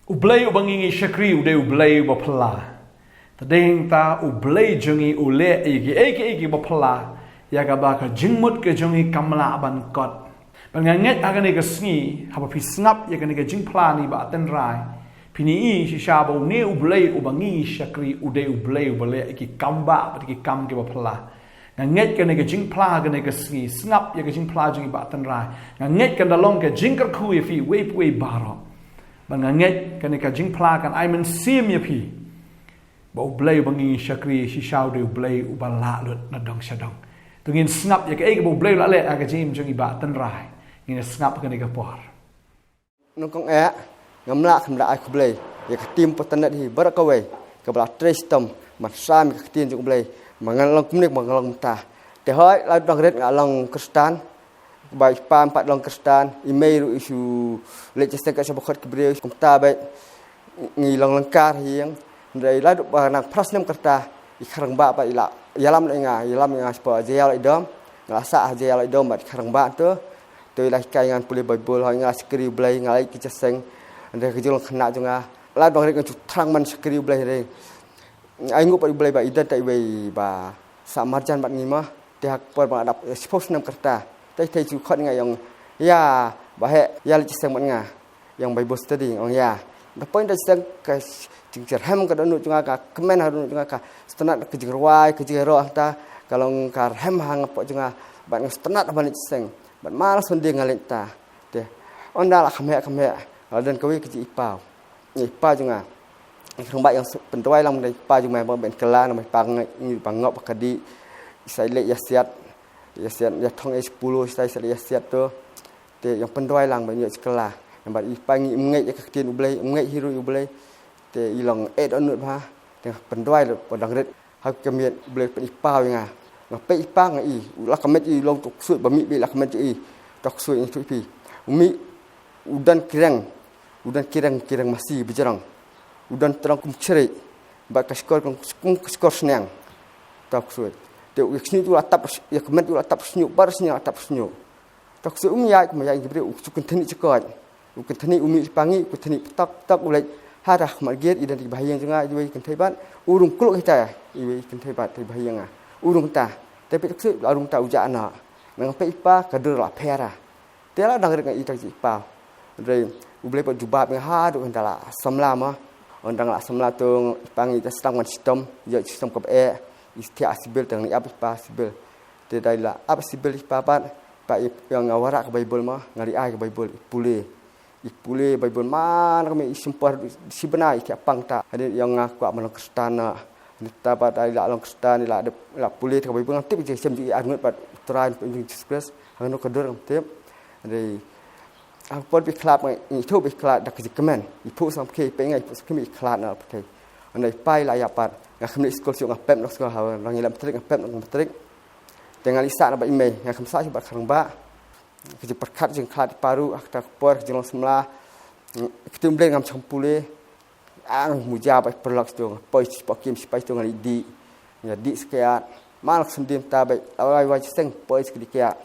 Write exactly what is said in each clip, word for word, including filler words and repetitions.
U Blei uba ngi ngi shakri u dei u Blei uba phylla. Te dei hangta u Blei jong ngi u leh ïa kiei kiei kiba phylla, ïa kaba ka jingmut ka jong ngi kam lah ban kot. Bad nga ngeit ha kane ka sngi, haba phi sngap ïa kane ka jingphla ni ba tynrai, phin ïohi shisha ba une u Blei uba ngi ngi shakri u dei u Blei uba leh ïa ki kam ba, bad ki kam kiba phylla. Nga ngeit kane ka jingphla kane ka sngi, sngap ïa ka jingphla jong ngi ba tynrai, nga ngeit kan da long ka jingkyrkhu ïa phi wei pa wei baroh. Bad nga ngeit kane ka jingphla kan ai mynsiem ïa phi ba u Blei uba ngi ngi shakri shisha u dei u Blei uba lah lut na dong sha dong. To ngin sngap ïa kaei kaba u Blei u la leh ha ka jingim jong ngi ba tynrai. Ngin sngap kane ka por. Nongkong eh, ngam lah khlem da ai khublei ïa ka team Patnet hi baroh kawei, kaba la trei shitom ban sam ïa ka ktien jong u Blei, ba ngan long kumne ba ngan long mynta. Te hooid, la dang rit nga long Khristan, ba i pa pat long Khristan, i mei ruh i shu leit jingïaseng kat shaba khot ki briew, kumta ba ngi long lyngkar hi ïeng. Hynrei la dep ba nang phra snem kata, i kharang ba pat i la ïalam ïa nga, ïalam ïa nga shapoh Jaiaw Laitdom. Nga la sah ha Jaiaw Laitdom bad i kharang ba to. To i la hikai ngan pule Baibl, hooid nga la shakri u Blei, nga la ïeit ka jingïaseng. Hynrei ka jinglong khynnah jong nga, la dang rit nga ju thrang ban shakri u Blei hynrei ai nguh pat u Blei ba i don ta iwei ba sah marjan bad ngi mo. Te ha ka por ba nga dap shiphew snem kata, te te ju khot nga ïa ong, ïa, ba heh, ïa leit jingïaseng bad nga, ïa ong Bible study, ong ïa. Da poi da jingïaseng ka jingjyrhem ka dohnud jong nga, ka kmen ha dohnud jong nga, ka sngewtynnat ka jingrwai, ka jingïaroh hangta, ka long ka rhem ha nga poh jong nga, bad nga sngewtynnat ban leit jingïaseng, bad man la Sunday nga leit ta. Te ynda la kham heh kham heh, la don kawei ka jingïapaw. Ïa i pa jong nga. I khrong ba ïa nga pynduwai lang da i pa jong nga ba ben kylla na, i pa nga i ba ngop ka di. I sa leit ïasiat. Ïasiat ïa thong ïa sepuluh sa i sa leit ïasiat to. Te ïa pynduwai lang ba ïa kylla. Namar i pa ngi im ngeit ïa ka ktien u Blei, im ngeit hi ruh ïa u Blei. Te i long eh dohnud bha. Te pynduwai lo ba dang rit. Ha ka miet u Blei pyn-i paw ïa nga. Nga peit i pa nga i, u la ka met i long u ksuid ba mih beit la ka met i. U ksuid ngi tu i pi. U mih u don ki reng, u don ki reng, ki reng masi bajrong. U don trong kum chrieh, bad ka shkor kum, kum ka shkor sniang. U ksuid. Te u ïa ka shñiuh u la tap, ïa ka met u la tap shñiuh, bar sniang la tap shñiuh. U ksuid um ïaid, kum ïaid ki briew, u kynthani chakot. U kynthani u mih lypa ngi, u kynthani pyntok pyntok u leit. Ha ta khmat gate i don i bahaïing jong nga, iwei i kynthei bad. U rung kluk hi ta, iwei i kynthei bad, i bahaïing nga. U rung ta. Te peit u ksuid, la rung ta u jah na. Nang peit i pa, ka dur la pher. Te la dang rit nga i ta i pa. Hynrei u Blei pat jubab nga haduh hynda la samla ma. Hynda la samla to i pa ngi ta sdang wan shitom, ïa shitom kaba eh. I thiah sibil te ngi ap i pa sibil. Te da i la ap sibil i pa pat, pa i, ïa nga wallam ka Baibl ma, nga leit ai ka Baibl, i pule. I pule Baibl man ka me i shim por shi bnai i thiah pang ta. Hadien ïa nga kwah ban long Khristan na. Nita pat da i la long Khristan, i la dep, i la pule ka Baibl, ngam tip i jingïaseng jong i arngut bad u Trai u Jisu Khrist. Hangno ka dur ngam tip. Hynrei ha ka por ba i khlad, i thuh ba i khlad da ka jingkmen. I phuh sngewkhia, i peit nga i phuh sngewkhia, i khlad na pyrthei. Hynrei i pa i la ïap pat. Nga khlem leit skul shuh, nga pep noh skul ha, nga ngi la matric, nga pep noh matric. Te nga leit sah na bad i mei, nga khlem sah shuh bad kharang ba. Ka jingpyrkhat jingkhlad i pa ruh, ha kata ka por ka jinglong samla. Ka ktien Blei ngam shym pule. Ang muja ba i paralok shuh, nga poi sha poh kem sipai shuh nga leit dih. Nga dih sa kiad. Man la ka snem dih mynta ba i la wai wai jingïaseng, poi sa ka dih kiad.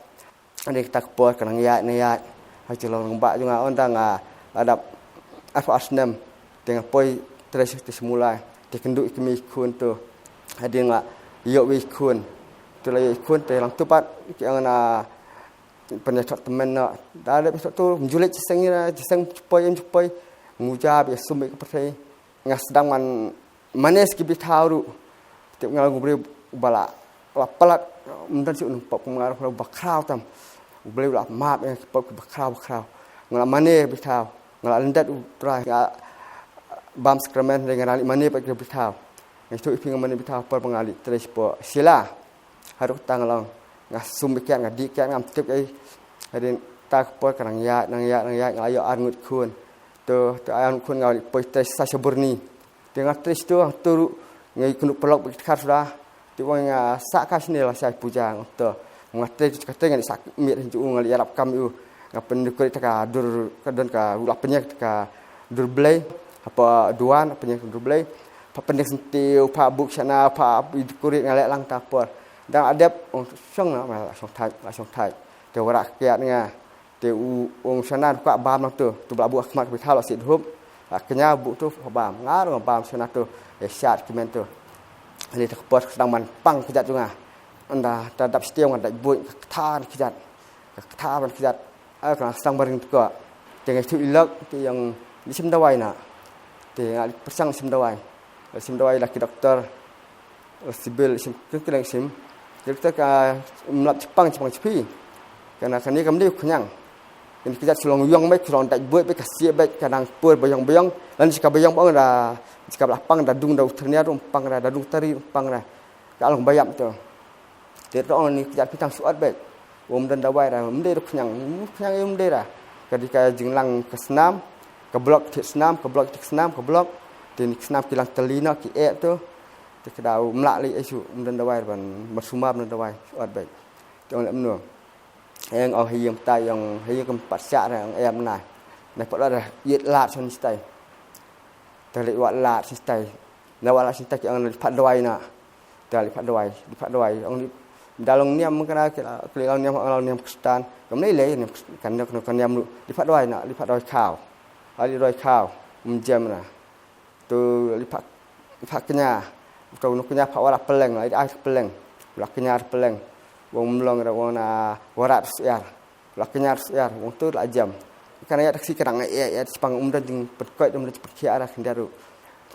Hynrei kata ka por ka nang ïaid nang ïaid. Ha ka jinglong rangbah jong nga, hynda nga la dap arphew ar snem. Te nga poi trei sha, trei sha Mawlai. Te kynduh ïa i kmie i khun to. Hadien nga ïoh wei i khun. Te la ïoh i khun te lang tu pat ki ong na pynïathoh tymmen noh. Da dep ïathoh to, ym ju leit jingïaseng ïa, jingïaseng ju poi, ym ju poi. Muja ba ïasum beit ka pyrthei. Nga sdang man mane sa ki briew thaw ruh. Tip nga long u briew ba la, la palat, ym don shuh u nongpop kum nga ruh, ba khraw tam. U Blei u la map ïa nga ki pop kiba khraw ba khraw. Nga la mane briew thaw. Nga la lyndet u Trai, nga bam sakramen, hynrei nga la leit mane pat ki briew thaw. Nga ithuh i phi nga mane briew thaw, por ba nga leit trei sha poh Shella. Haduh kata nga long, nga sum beit kiad, nga dih kiad, ngam tip ei. Hadien kata ka por ka nang ïaid, nang ïaid, nang ïaid, nga la ïoh arngut khun. To, to arngut khun nga leit poi trei sa sha Burni. Te nga trei sha to, hangto ruh nga ïakynduh paralok bad ki dkhar suda. Te wan nga sah ka shane la shai puja nga to. Nga trei, ka trei nga leit sah miet, hynrei nga leit ïarap kam ïa u. Nga pyndecorate ta ka dur, ka don ka, u la pynïeng ta ka dur Blei. Hapoh duwan pynïeng ka dur Blei. Pha pynïeng syntiew, pha buk shana, pha decorate, nga leh lang ta ka por. Dang la dep, ong shong na, la shong thait, la shong thait. Te wanrah kiad nga. Te u ong shana, u kwah bam lang to. To ba la buh ha khmat ka bithal, la siat hup. Ka kñia buh tu, bam, nga ruh nga bam shana tu, e shat ki men tu. Ani ta ka por ka sdang ban pang kjat jong nga. Ynda ta dap stia nga dap buh ka kthar kjat. Ka kthar ban kjat. Ai ka sdang ban ring tko. Te nga tu ilok, te ïong li sim dawai na. Te nga li pyrshang sim dawai. Sim dawai la ki doktor. Civil sim, kren kren sim. Jadi kita ka mlap chipang chipang chipi. Kana kani kam dei khñiang. Kani kjat shlong ïong beit, shlong dait buh beit, ka sieh beit, ka nang pur bayong bayong. Lan jika bayong bayong da, jika bla pang da dung da utrnia rum pang da, da dung tari rum pang da. Ka long bayam tu. Te to ni kjat pitang suat beit. Wom dan dawai da, mdei da khñiang, khñiang ïong mdei da. Ka di ka jinglang ka snam, ka blok thit snam, ka blok thit snam, ka blok. Te ni snam ki lang tali na ki eh tu. Te ka dau mlah li ai shu, mdan dawai ban, ban sumar mdan dawai, shu ot beit. Te ong lem no. Eng ong hayim tai, ong hayim kam pat syak re, ong em na. Na pat la re, yet lat son stai. Te li wat lat stai. Na wat lat stai ki ong li pat dawai na. Te li pat dawai, li pat dawai. Ong li, da long niam ka na, ki la, ki long niam, ong long niam Kristan. Kam ni le, niam Kristan, kan niam, kan niam lu. Li pat dawai na, li pat dawai khaw. Ali dawai khaw, mjem na. Tu li pat, li pat kñia. Tu nu kñia pat wara peleng, ai ai peleng. La kñia peleng. Wong mlong ra wong na wara siar. La kñia siar, wong tu la jam. Kan ya taksi kadang ya ya chipang um da jing petkoi um da jing petkia ra kendaru.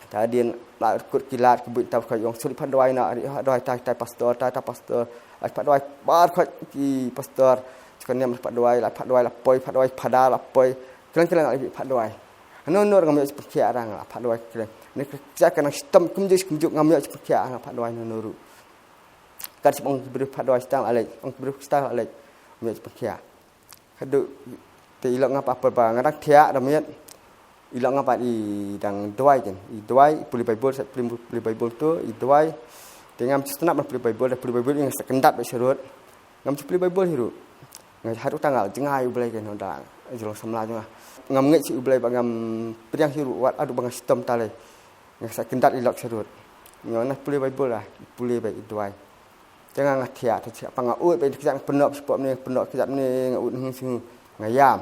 Tadin la kut kilat ke buit tau kai wong suli pat dawai na ri dawai tai tai pastor, tai tai pastor. Ai pat dawai bar kai ki pastor. Chikan niam pat dawai, la pat dawai la poi, pat dawai pada la poi. Kelang kelang la pat dawai. Hano no ngam ïoh chi pyrkhia arang la pat dawai kren. Ni ka ka nang stem kumjuh kumjuh ngam ïoh chi pyrkhia arang pat dawai no no ru. Kat sip ong ki briew pat dawai stang alek, ong ki briew stang alek. Ngam ïoh chi pyrkhia. Kadu te ilok nga pa pa ba nga dang thiah da miet. Ilok nga pa i dang dawai ken. I dawai i puli Bible sa puli puli Bible tu i dawai. Te ngam chi snap na puli Bible da puli Bible i nga sa kendat ba sharut. Ngam chi pule Bible hi ruh. Nga haduh tang nga jngai U Blei ke nonda. Jrong samla jngai. Ngam ngeit shuh U Blei ba ngam pdiang hi ruh wat haduh ba nga shitom ta lei. Nga sa kyndat i lok sharud. Nga na pule Bible lah, pule ba i duwai. Te nga nga thiah, te thiah pa nga ut ba i kjat pynok, shu pop ne pynok kjat ne nga ut hung shu nga yam.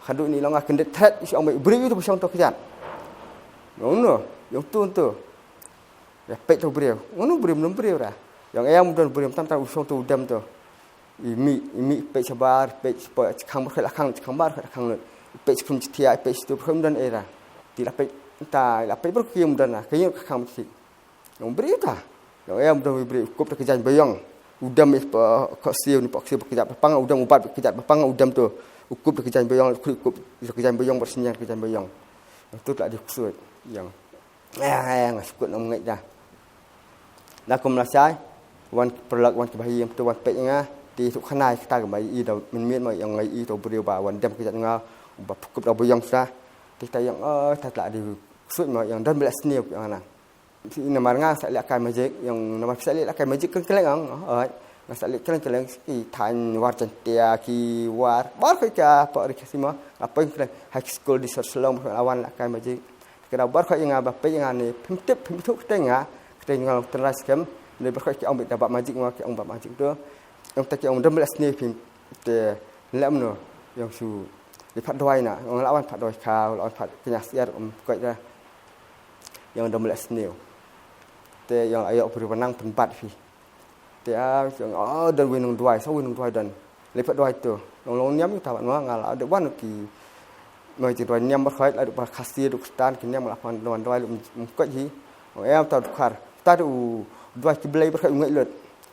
Haduh ni long nga kyndit thret shu ong ba i briew ïu tu ba shong to kjat. Nga ong no, ïong tu tu. Ïa peit to briew. Nga ong no briew, no briew ra. Ïong ïa mudon briew tam tam u shong to u dem to. I mih, i mih peit shabar, peit shabar, chikhang bar khat la khang, chikhang bar khat la khang lut. I peit shikrum chitia, i peit shitu bar khat mdon era. Ti la peit ta, la peit bar khat mdon na, ka ïeng ka khang chi. Ïong briew ta. Ïong em dong briew, kup ta ka jaiñ ba ïong. U dem i pa, ka siu ni pa, ka siu ba ka jat ba pang, u dem u bat ba ka jat ba pang, u dem tu. U kup ta ka jaiñ ba ïong, u kup ta ka jaiñ ba ïong, bar sinyang ka jaiñ ba ïong. Ïong tu la di ksut, ïong. Eh, eh, nga sukut nang ngeit dah. Dah kum la shai, wan ki paralok, wan ki bahaïing, tu wan peit nga, ti tu khanai kata ka bai i da min miet ma ïong ngai i tu briew ba wan dem ka jat nga, ba phukup da buyong sa. Ti ta ïong, eh, ta tla di ksut ma ïong dan bela sniew ïong na. Si namar nga sa leh kai magic, ïong namar sa leh kai magic kan keleng ang, eh, nga sa leh keleng keleng ki than war chantia ki war, bar ka ka pa ri ka sima, apa ïong keleng high school di sor selong ba wan leh kai magic. Kena bar khat ïa nga ba peit ïa nga ne phim tip phim ïathuh kata ïa nga, kata ïa nga long tynrai skhem. Ne bar khat ki ong beit da bad magic, nga ki ong bad magic tu. Ong ta ki ong dam leh sniew phim te leh mano ïong shu. Li phat dawai na ong la wan phat dawai khaw, la wan phat kñia siar um koit da. Ïong dam leh sniew. Te ïong la ïoh briew ba nang pynbat phi. Te a, oh, don wei nong duwai, sa wei nong duwai don. Lei pat duwai tu. Nong long niam ïa ta ban ma nga la de wan ki. Noi ti duwai niam bar khoi la du bar khasi du ktan ki niam la pan duwai duwai lu mkot hi. Ong em ta dukhar. Ta du duwai ki blei bar khoi ngoi lut.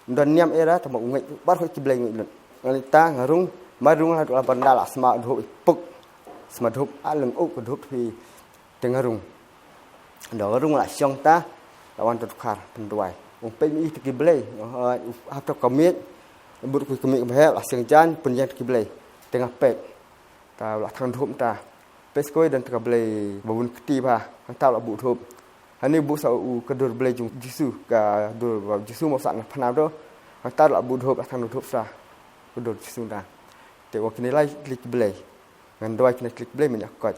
Don niam era ta ma ngoi bar khoi ki blei ngoi lut. Ngali ta nga rung, ma rung la du la ban da la sma du puk. Sma du a leng u du phi. Te nga rung. Ndo nga rung la shong ta, la wan ta dukhar, pynduwai. Ung peit mi i te ki blei, hap ta ka miet, but ku ka miet ka bhel, la shong jan, pynjang te ki blei. Te nga peit. Ta la thang dhup ta. Peit skoi dan te ka blei, ba bun kti ba, hang ta la bu dhup. Hani bu sa u ka dur blei jong Jisu, ka dur ba Jisu mo sa na phna do. Hang ta la bu dhup, la thang dhup sa. Ka dur Jisu da. Te wa kini lai klik blei. Ngan duwai kini klik blei men ya kot.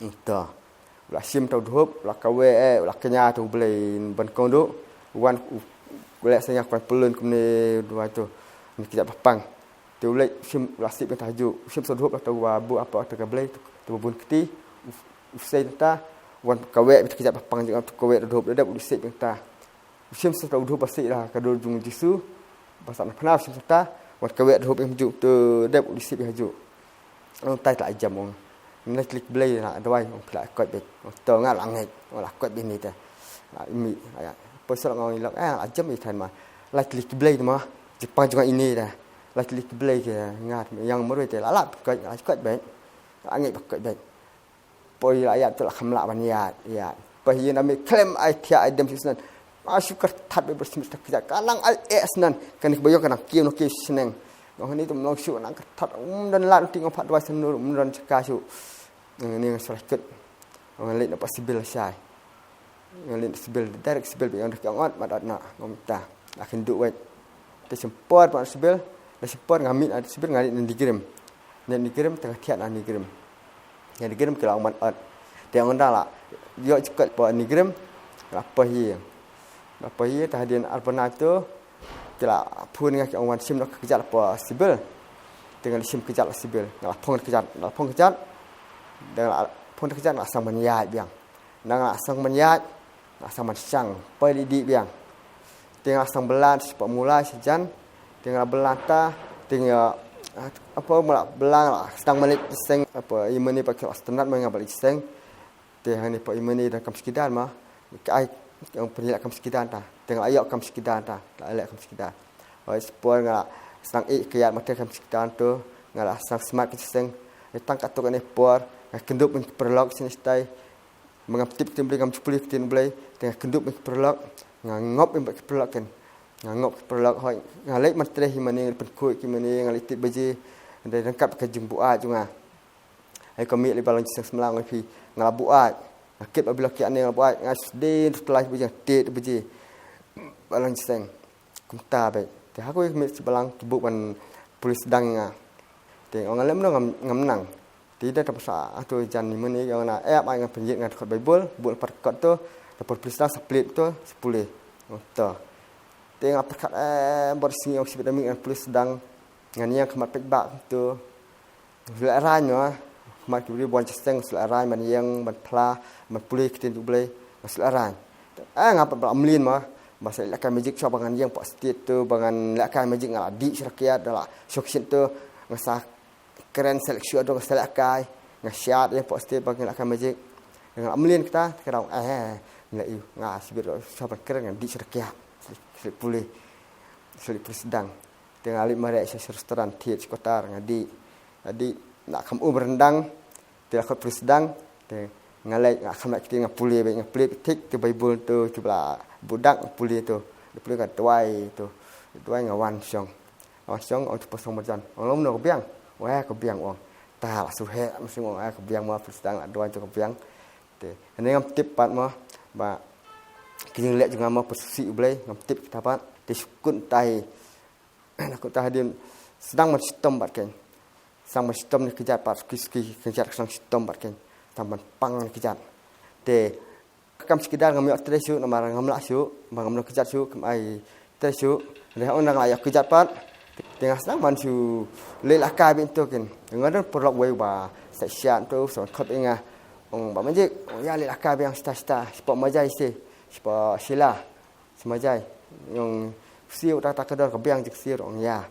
Ita. La shim tau dhup, la kawe, eh, la kñia tau blei ban kong du. Wan u, u leh senya kwan pulun kumne duwai tu. Ni kjat bapang. Te u leh shim la sip ta ju. Shim sa dhup la tau wa bu apa ta ka blei tu, tu bun kti. U Sei ta wan kawek bit kjat ba pang jong ka wek da dhup da dep u Sei bit ta. U Sim sa ta u dhup ba Sei da ka dur jong Jisu. Ba sa na phna u Sim sa ta wan kawek da dhup bit ju tu dep u Sei bit ju. Ong tai ta jam ong. Nai klik blei na dawai ong pila kot bit. Ong to nga la ngai ong la kot bit ni ta. La imi aya. Pasal nga ong ilok eh la jam i tan ma. La klik blei ma. Jepang jong ini da. La klik blei ke ngat yang murui te la la kot la kot bit. La ngai ba kot bit. Poi la ïa tu la kham la ban ïa ïa. Poi ïa na me klem ai thia ai dem sisnan. Ma shu kar that be bersih mesti kerja kanang ai eh snan. Kan ik bayo kanang kiu no kiu seneng. Ngong ni tu mlong shu nang kar that um dan la ting pat dua senur um dan chaka shu. Ni ngan salah kut. Ngong leit na pa sibil shai. Ngong leit sibil direct sibil be ngong dak ngong mat na ngong ta. Akin du wait. Te sempor pa sibil. Te sempor ngamit sibil ngamit ni grim. Ni grim tengah thiat ni grim. Ni grim kila ong man ot. Te ong da la. Yo chikot pa ni grim. La pa hi. La pa hi ta hadin arbana tu. Kila phun nga ki ong wan sim nok kejat pa sibil. Te nga sim kejat la sibil. Nga la phong kejat. Nga la phong kejat. Nga la phong kejat nga sang man ïa biang. Nga la sang man ïa. Nga sang man sang. Pa di di biang. Te nga sang belan si pa mulai si jan. Te nga belan ta. Te nga apa mula belan la sang malik seng apa imani pa kila stenat ma nga balik seng. Te hani pa imani dan kam sekidan ma. Ka ai yang penilak kam sekidan ta. Te nga ayok kam sekidan ta. La ayok kam sekidan. Oi sepor nga sang i kiyat mate kam sekidan tu. Nga la sang semat ke seng. Tang ka tu kan por. Nga kendup min perlok sini stai. Mengam tip kin blei ngam chupli kin blei. Te nga kendup min perlok. Nga ngop min perlok kin. Nga ngop perlok hoi. Nga leit man treh imani pen kui ki mani nga leit tit baji. Ndai rengkap ka jingbuat jong nga. Ai kami li balang seng semlang phi nga la buat. Nga kit ba bilok ki ane nga la buat nga sdin tu lai bujang tit buji. Balang seng. Kumta be. Te haku ik mit sebalang ki buk ban polis dang nga. Te ong lem no ngam ngam nang. Te da tam sa atu jan ni meni ong na ep ai nga penjit nga kot Bible, buk par kot tu. Da por polis dang saplit tu, sepule. Ong to. Te nga perkat eh bor singi ong sibit ami nga polis dang. Ngan yang kemat pek bak tu. Sula rain ma. Mat ki bri bon chesteng sula rain man yang man pla man puli kitin tu blei. Sula rain. Ah ngapa bla mlin ma. Ba sa laka magic shop bangan yang pak stit tu bangan laka magic ngala di serakiat dala shok shin tu ngasa keren selek shu adong selek kai. Ngasiat yang pak stit bangan laka magic. Ngala mlin kita kerang eh ngala iu nga sibir shop keren di serakiat. Selik puli. Selik puli sedang. Te nga leit mareh sha restoran thied shi kotar nga dih. Nga dih nga kham um rendang. Te la khot pris dang. Te nga leit nga kham leit kti nga pule beit nga pule thik te Baibl tu te bla budak nga pule tu. Pule ka duwai tu. Duwai nga wan shong. Wan shong ong tu pasong marjan. Ong long no ka biang. Weh ka biang ong. Ta la suhe mesti ong ka biang ma pris dang la duwai tu ka biang. Te ane ngam tip pat ma ba ki jingleh jong nga ma pasusi U Blei ngam tip kita pat. Te shukut tai. Na kut ta hadien sdang man shitom bad keiñ. Sdang man shitom ne kjat pat suki suki kjat sdang shitom bad keiñ. Sdang man pang ne kjat. Te kam shikidar ngam ïoh tre shu namar ngam lah shu ba ngam noh kjat shu kam ai tre shu. Re ong nang la ïoh kjat pat. Te nga sdang man shu leh la kai bin to kin. Nga don porlok wei ba sa shan to sa khot nga. Ong ba manjik ong ïa leh la kai bin sita sita sipa majai se sipa sila. Semajai. Yong siu ta ta kedor ke biang jik siu ong ya.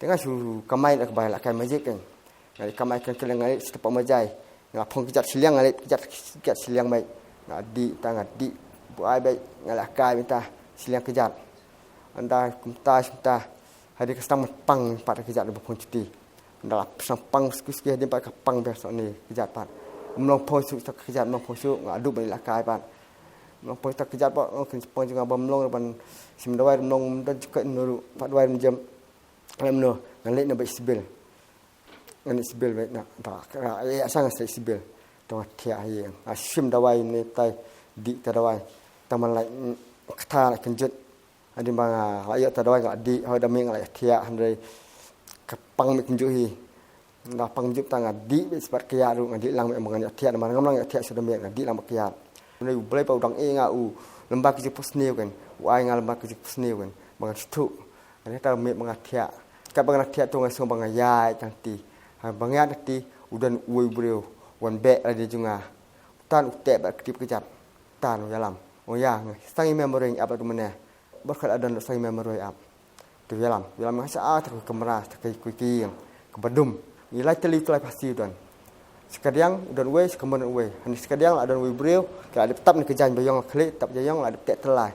Tengah su kamai la kebai la kai majik kan. Ngali kamai kan keleng ngali sitepak majai. Nga phong kejat siliang ngali kejat kejat siliang bai. Nga di ta nga di buai bai nga la kai minta siliang kejat. Anda kumta kumta. Hari ke sedang pang pat kejat ba phong cuti. Anda la sang pang suki suki hadien pat ka pang biasa ni kejat pat. Mlong phong su tak kejat mlong phong su nga adu bani la kai pat. Mlong phong tak kejat pat nga kin pang jong nga ba mlong ban sim dawai mlong dan juga nuru pat dawai menjem. Lem no ngan leit na ba sibil. Ngan leit sibil ba na ba ka ya sang sa sibil. Tong thia hi. Asim dawai ni tai di ta dawai. Taman lai kata la kenjut. Hadien ba nga la ïoh ta dawai nga dih hoi da mi nga la ïoh thiah hynrei ka pang mi kumjuh hi. Nga pang kumjuh ta nga dih bad sepat ka ïa ruh nga dih lang mi ba ngan ïoh thiah namar ngam nang ïoh thiah shuh da mi nga dih lang bad ka ïa. Hynrei U Blei ba u dang ai nga u lem bad ka jingphohsniew kan u ai nga lem bad ka jingphohsniew kan ba ngan shu thuh. Hynrei ta mi ba nga thiah kat ba nga thiah tu nga sngewbha nga ïaid tang ti. Ha ba nga ïaid tang ti u don uwei u briew wan beh lade jong nga. Tan u teh bad ka tip ka jat. Tan u ïalam. U ïa, nga sdang ïa me marwei ap la tu mane. Bad khat la don sdang ïa me marwei ap. Tu ïalam, ïalam nga sha ta ka kamra, ta ka kuiki yang. Ka badum. Ngi lai tylli u tlai phasi u don. Sa kadiang u don uwei, sa kamon u don uwei. Hani sa kadiang la don uwei u briew, ka la dep tap ne ka jaiñ ba ïong la khlieh, tap jaiñ ïong la dep teh tyllai.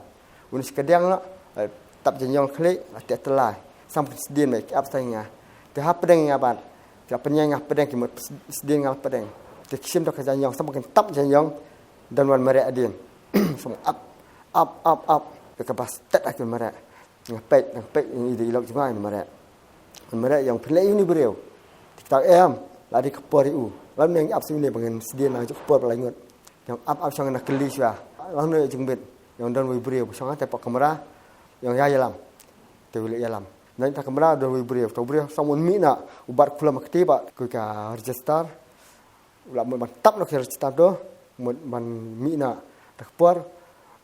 Uni sa kadiang la, la dep tap jaiñ ïong la khlieh, la teh tyllai. Sam kin sdien me ki ap sa nga. Te ha pdeng nga bad. Ki la pynïaid nga ha pdeng ki mut sdien nga la pdeng. Te ki shim to ka jaiñ ïong, sam kin tap jaiñ ïong. Don wan mareh adien. Sam ap, ap, ap, ap. Te ka bas tet a ki mareh. Nga peit, nga peit, ïa i dei i lok jong nga ïa mareh. Mareh ïong pynleh ïa uni briew. Te kita em, la dei ka por ïa u. Lam neng ap sini ba ngan sdien lang juk por ba la ngut. Ïong ap ap shong na kylli shwa. Lang no ïa jingbit. Ïong don wei briew, shong te pok kamra. Ïong ïa ïalam. Te wei ïalam. Nang ta kamra don wei briew. Ta briew sam un mih na. U bat kulam kti ba. Ku ka register. U la mut ban tap noh ki register to, mut ban mih na da ka por,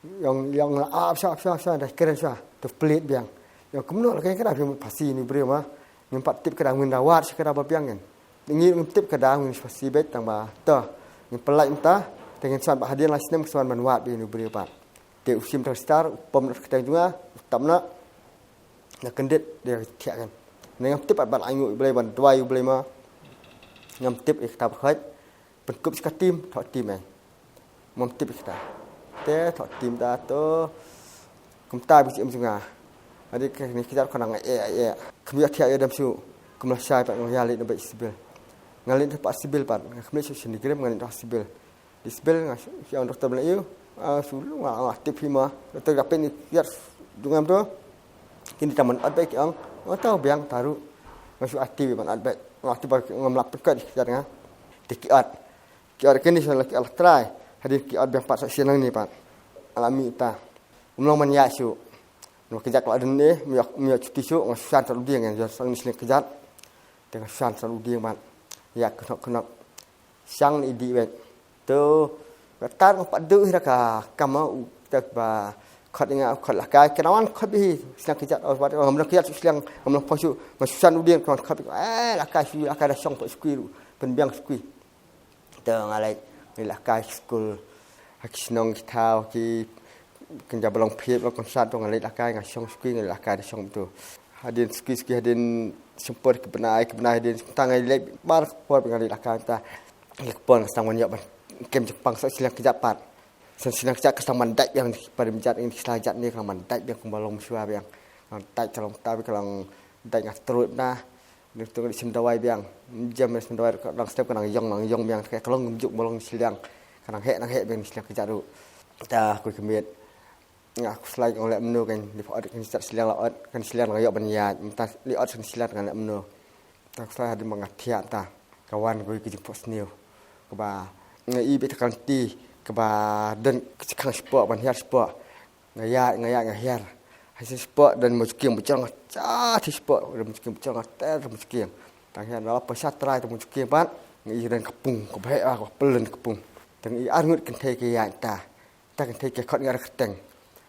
ïong, ïong la ap sha, ap sha, ap sha, da kren sha, to pynleit biang. Ïong kumno la ka ïa ka da phi mut phasi ni briew ma, ngim pat tip ka da ngin da wad sha ka da ba biang ngin. Ngi ngim tip ka da ngin phasi beit tang ba to, ngin pynlait mynta, te ngin swan ba hadien lai snem ka swan ban wad beit ni briew pat. Te u shim register, u pom na ka kyrteng jong nga, u tap na, na kyndit, de thiah kan. Ne ngam tip pat ban ainguh u Blei ban duwai u Blei ma. Ngam tip ïa kata ba khoit. Pynkup sha ka tim, thoh tim eh. Ngam tip ïa kata. Te thoh tim da to. Kumta ba shi em jong nga. Adi ka ni ka jat ka nang eh eh. Kham ïoh thiah ïoh dem shu. Kum la shai pat nga ïa leit na beit civil. Nga leit na pat civil pat. Nga kham leit shu shini grem nga leit na civil. Di sbel nga shu, shu ong doktor Melayu, ah, shu lu nga, nga tip hi ma. Doktor ka pyn ni ïat jong ngam to. Kini ta man at bek ki ong, nga tau biang taru. Nga shu ati man at bek. Nga ati ba ngam lap pynkat di ïat nga. Te ki at. Ki at kini shu la ki at la trai. Hadien ki at biang pat sa sien lang ni pat. Ala mi ta. Um long man ïa shu. Nga kejat la den ni, mi ïa, mi ïa cuti shu, nga shu san taru dieng, nga shu sang ni sling kejat. Te nga shu san taru dieng man. Ïa khnok khnok. Shang ni di wet. Tu, ka tar ka pat du ira ka kama u tak ba khot nga khot la kai, kena wan khot bi slang kejat, oh, wat ngam kejat slang, ngam phosu, ma susan u dien kan khot bi, eh, la kai su, la kai da shong pa skui ru, pynbiang skui. Tu nga lai, ni la kai skul, ha ki shnong ki thaw, ki, kan ja balong phiep, la konsat tu nga lai la kai, nga shong skui, nga la kai da shong tu. Hadien skui, skui, hadien sempur ki bnai, ki bnai, hadien tang ai lai, bar por nga lai la kai ta. Ïa ka por nga sdang ban ïoh ban kem jingpang sa shleng kjat pat. Sa shleng kjat ka sdang ban dait biang, pat ym jat ïa ka shleng kjat ne ka ban dait biang kumba long shuwa biang. Ka dait ka long ta biang ka long dait nga trut na. Ni tu nga di shim dawai biang. Jem nga shim dawai ka dang step ka nang ïong nang ïong biang ka long ym juk ba long shleng. Ka nang heh nang heh biang shleng kjat ruh. Ta ku kmiet. Nga khuslai ong leh mno kan, lip ot kan sat sliang la ot, kan sliang la ïoh ban ïaid, mynta lip ot kan sliang kan leh mno. Ta khuslai hadien ba nga thiah ta, ka wan kawei ka jingphohsniew. Kaba, nga i beit ta kan ti, kaba don ka chikhang spot, ban hiar spot. Nga ïaid, nga ïaid, nga hiar. Ha shisien spot, don mo jukieng bujrong, cha ti spot, don mo jukieng bujrong, ter mo jukieng. Ta hiar, la pasa trai ta mo jukieng pat, nga i don ka pung, kaba heh, kaba pyllen ka pung. Ta nga i ar ngut kynthei ka ïaid ta. Ta kynthei ki khot nga da kyrteng.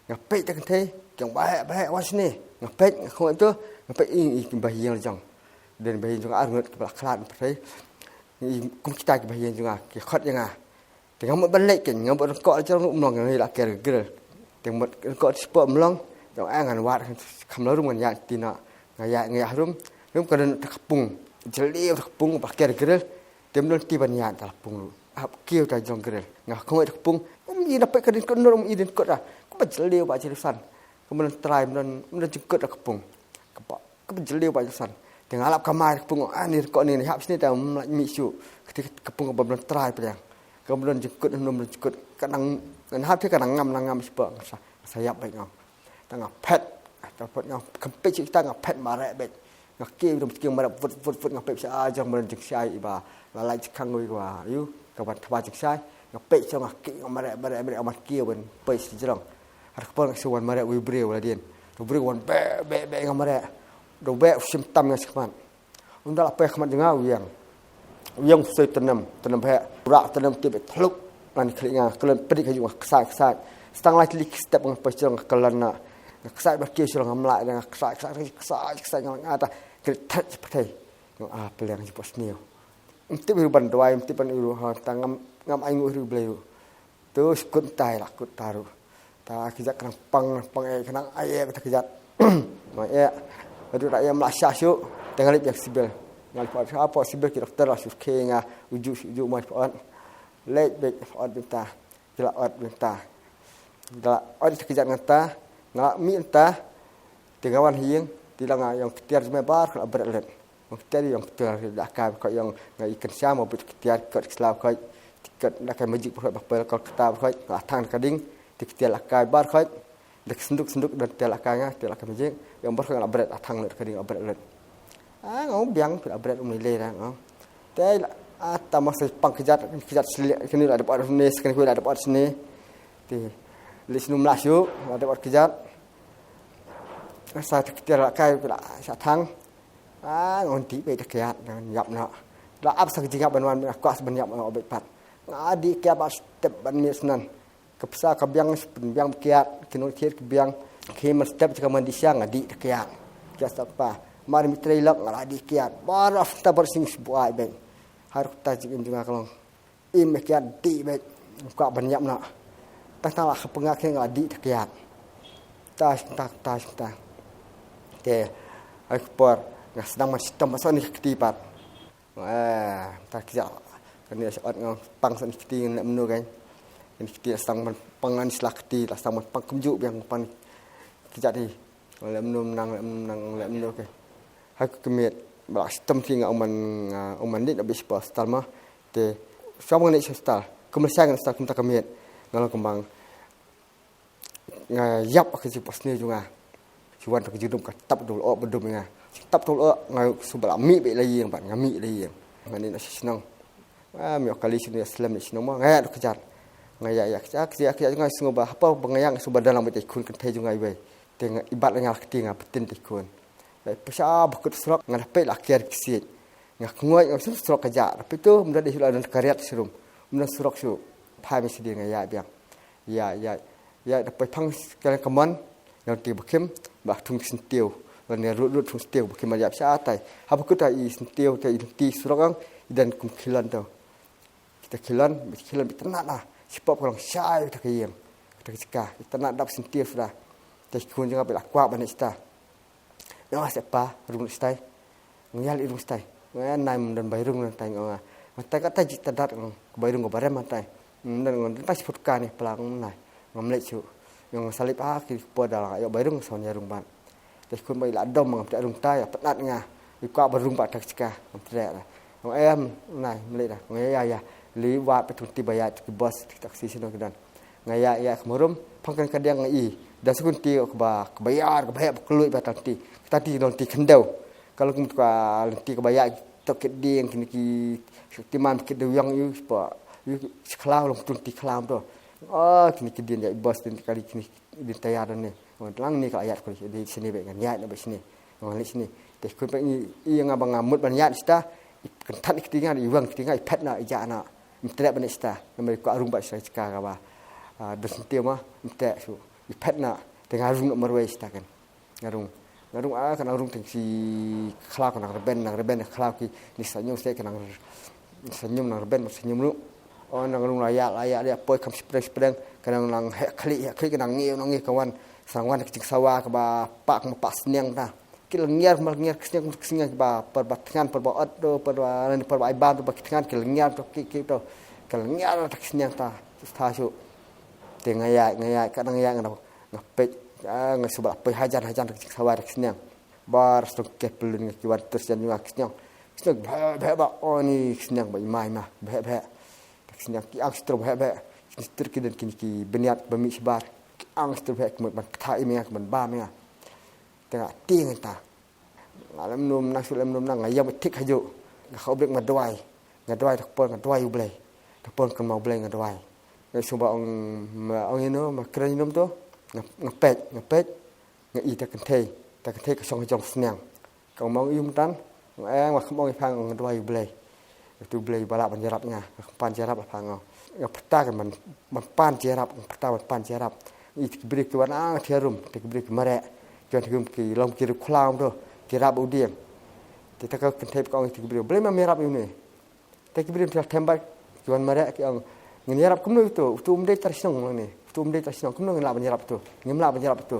Nga peit ta kynthei, kiang ba heh, ba heh, wan shane. Nga peit, nga khot tu, nga peit i, i, ba hiang jong. Den ba hiang jong ar ngut ki ba la khlad pyrthei. I, kum kita ki ba hiang jong nga, ki khot ïa nga. Te nga mut ban leit ken, nga mut rangkoh jong um long, nga la ker grel. Te mut rangkoh ti spot um long, jong ai ngan wad, kham la rum ngan ïa ti na. Nga ïa, nga ïa rum, rum ka don ta ka pung. Jylliew ta ka pung, ba ker grel. Te mut ti ban ïa ta la pung lu. Hap kiew ta jong grel. Nga khong ïa ta ka pung. Um i na peit ka dien kot nur um i dien kot ah. Ka ba jylliew ba jylliew san. Ka mut trai mut, mut jingkot ta ka pung. Ka ba, ka ba jylliew ba jylliew san. Te nga lap ka mai ta ka pung. Ah ni kot ni ni hap sini ta um la mi shu. Ka ti ka pung ka ba mut trai pdeng. Ka mut jingkot nur mut jingkot. Ka nang, ngan hap te ka nang ngam nang ngam shu ba. Nga sa, nga sa ïap beit ngam. Ta nga phet, ta phet nga kham peit sha kita nga phet mareh beit. Nga kiew dum sha ki mareh vut vut vut nga peit sha ah jong mareh jingshai iba. La lai jingkhang wei ba. Yu, ka ban thaba jingshai. Nga peit sha nga kiew nga mareh mareh mareh nga ban kiew ban peit sha jrong. Har ka por nga shu wan mareh wei briew la dien. Tu briew wan beh beh beh nga mareh. Tu beh u shim tam nga shikman. Ynda la poi ha khmat jong nga u ïeng. U ïeng u soi tnum, tnum ba heh, u rah tnum tip thluk. Ngan khlieh nga, khlem pyndik ha ju nga ksai, ksai. Stang lai tylli ki step nga poi sha nga kyllon na. Nga ksai ba kiew sha nga mlai, nga ksai, ksai, ksai, ksai, nga nga ta. Kri thait pyrthei. Nga ah, pylliang jingphohsniew. Ym tip ruh ban duwai, ym tip ban ïoh ruh ha, tang ngam ngam ai nguh ruh Blei ruh. Tu skut tai la kut taru. Ta kjat ka nang pang, nang pang eh, ka nang ai eh, ta kjat. Nang eh. Adu da eh mla sha shu. Tengah lip ïa ka sibil. Nga lip ot sha po sibil ki doktor la shu ke nga uju shu uju mai po ot. Leit beit po ot bynta. Ki la ot bynta. Ki la ot ta kjat ngan ta. Nga la mih ta. Te nga wan ha ïing. Te la nga ïong ktiar jmai bar ka la bret let. Ïong ktiar ïong ktiar la ka ko ïong nga i kynsa mo bit ktiar kot ki slaw ko. Kot la ka magic por ba pel Kolkata por ko. Nga la thang ka ding. Te ktiar la ka bar ko. Da ka senduk senduk da ktiar la ka nga ktiar la ka magic. Ïong bar ko nga la bret la thang let ka ding la bret let. Ah, nga ong biang phi la bret um lei lei ra nga ong. Te la, ah, ta ma sa pang kjat, kjat sli, kini la dep ot sni, kini la dep ot sni. Te, li snu mla shu, la dep ot kjat. Sa te ktiar la kai, la sa thang. Ah, nga ong ti beit ta kjat, nga ïap na. La ap sa ka jingïap ban wan, nga kwah sa ban ïap, nga beit pat. Nga di kjat ba step ban mi snan. Ka psa ka biang, biang kiat, kino kiat ka biang, ki man step ka man di siang, nga di ta kiat. Kiat step pa. Mar mi trei lok, nga la di kiat. Bar of ta bar sing sbuai ben. Har ta jing im jing ka long. Im kiat di ben. Ka ban yap na. Ta ta la ka penga ki nga di ta kiat. Ta ta ta ta. Te. Ai por. Nga sedang man sitam masa ni ketipat. Eh, ta kjat. Kani sa ot nga pang sa ni kti ngan leh menu kan. Ni kti la sang man pang ngan sla kti la sang man pang kumju biang pang kjat hi. Leh menu nang leh menu nang leh menu kan. Hai ku kemit. Ba la stem ti nga uman nga uman ni na bis pa stal ma. Te sa ngan ni stal. Kumla sa ngan stal kumta kemit. Nga la kembang. Nga yap ka jipa sni jong nga. Jiwan ka jidum ka tap dul o bedum nga. Tap dul o nga suba la mi be la ying ban nga mi la ying. Nga ni na shisnong. Ah, mi okali sini slem ni shisnong ma nga ya dok jar. Nga ya ya kja kja kja nga sungu ba hapa ba nga yang suba dalam te kun kan te jong nga ibai. Te nga ibat nga kti nga betin te kun. Lai pesa bakut srok nga dapat la kiar kisit. Nga kngoi nga sun srok ka ja. Tapi tu menda di hila dan kariat sirum. Menda srok su. Phai mi sidi nga ya biang. Ya, ya, ya, da pai phang kalian kaman, yang ti bakim, ba thung sentiew, lan ya rut rut thung sentiew, bakim ya sha tai. Haba kuta i sentiew, ta i ti surok ang, i dan kum kilan tau. Kita kilan, bit kilan, bit tenat lah. Sipop kalau syai, kita kayang. Kita kecekah, kita nak dap sentiew sudah. Ta kun jangan bila kuat banyak sita. Nga ong, "Sepa, rung stai." Nga ïa leit rung stai. Nga ong, "Nai, mynta bai rung nang tai," nga ong. Nga tai ka tai jit ta dat, nga ong, "Bai rung ka barem nang tai." Mynta nga ong, "Nang tai siput ka ni plang nai." Nga mlei chu. Nga ong, "Salip ha ki po da la ïa bai rung son ïa rung ban." Te kun bai la dom nga mtek rung tai, ïa penat nga. Ïa ka ba rung ba tak chika, nga mtek na. Nga ong, "Em, nai, mlei da." Nga ong, "Ïa, ïa, ïa. Li wa pe tu ti ba ïa ki bos, ki taksi sino ki dan." Nga ïa ïa ka murum, phang kan ka diang nga i. Da sukun ti ka ba, ka ba ïar, ka ba ïar, ba kloi ba tang ti. Ka tang ti don ti khendew. Ka long kum ka long ti ka ba ïar, to kit diang, kini ki, ti man kit diang ïa, pa, ïa, sekhlau long tun ti khlam to. Oh, kini ki diang ïa, bos diang kali kini ki diang tayar ni. Wan lang ni ka ïar ko di sini be ngan ïar na be sini. Wan li sini. Te kun pe i, i nga ba nga mut ban ïar sita, i kan tan ki tinga, i wang ki tinga, i pet na, i ja na. Mtrek bane sita, namar ko arung ba sita ka ba. Ah, da senti ma, mtrek su. I pet na, te nga rung na marwei sita kan. Nga rung. Nga rung, ah, kan rung teng si khlau kan reben, nang reben khlau ki ni sanyum sita kan nang sanyum nang reben, sanyum lu. Oh, nang rung la ya, la ya, la ya, poi kam spreng, spreng, kan nang he khli, he khli kan nang ngi, nang ngi kawan. Sang wan ka jingsawa ka ba pak ma pak sniang ta. Ki la ngiar, mal ngiar, ki sniang, ki sniang, ba, per ba tngan, per ba ot, to, per ba, ren, per ba ai bam, to, ba ki tngan, ki la ngiar, to, ki, ki, to. Ki la ngiar, to, ki sniang, ta, ta, shu. Te nga ïa, nga ïa, ka nang ïa, nga, nga peit, ah, nga suba peit hajan, hajan, ki sawa, ki sniang. Bar, sniang, ke pelun, nga ki wan, terus jan, nga ki sniang. Ki sniang, bhe, bhe, ba, oh, ni, ki sniang, ba, imai, ma, bhe, bhe. Ki sniang, ki ang, stru, bhe, bhe. Ki stru, ki den, ki, ki, beniat, ba, mi, sebar. Ki ang, stru, bhe, ki mut, ban, kta, imi, ban, ba, mi, nga. Te nga, ting, ta. Nga lem num nang shu lem num nang nga ïam tik hajuh. Nga kha ubrik nga duwai. Nga duwai da ka por nga duwai U Blei. Da ka por nga kynmaw U Blei nga duwai. Nga shu ba ong, ma ong ïa no, ma kren ïa no to. Nga, nga peit, nga peit. Nga i ta kynthei. Ta kynthei ka shong ha jong sniang. Ka ong ma ong ïa u mynta. Nga ong, nga kynmaw ïa pha nga duwai U Blei. Utu U Blei ba lah ban ïarap nga, nga pan ïarap la pha nga. Nga pyrta kan ban, ban pan ïarap, nga pyrta ban pan ïarap. I te ki briew ki wan ang te harum, te ki briew ki mareh. Ki wan te ki rum ki long ki riew khlam to, ki rap u dieng. Te ta ka kynthei ka ong te ki briew, "Balei ma me rap ïa une?" Te ki briew te la them bad ki wan mareh ki ong, Ngin ïarap kumno ïa uto, uto um dei trai shnong lang ne. Uto um dei trai shnong, kumno ngin lah ban ïarap uto. Ngim lah ban ïarap uto.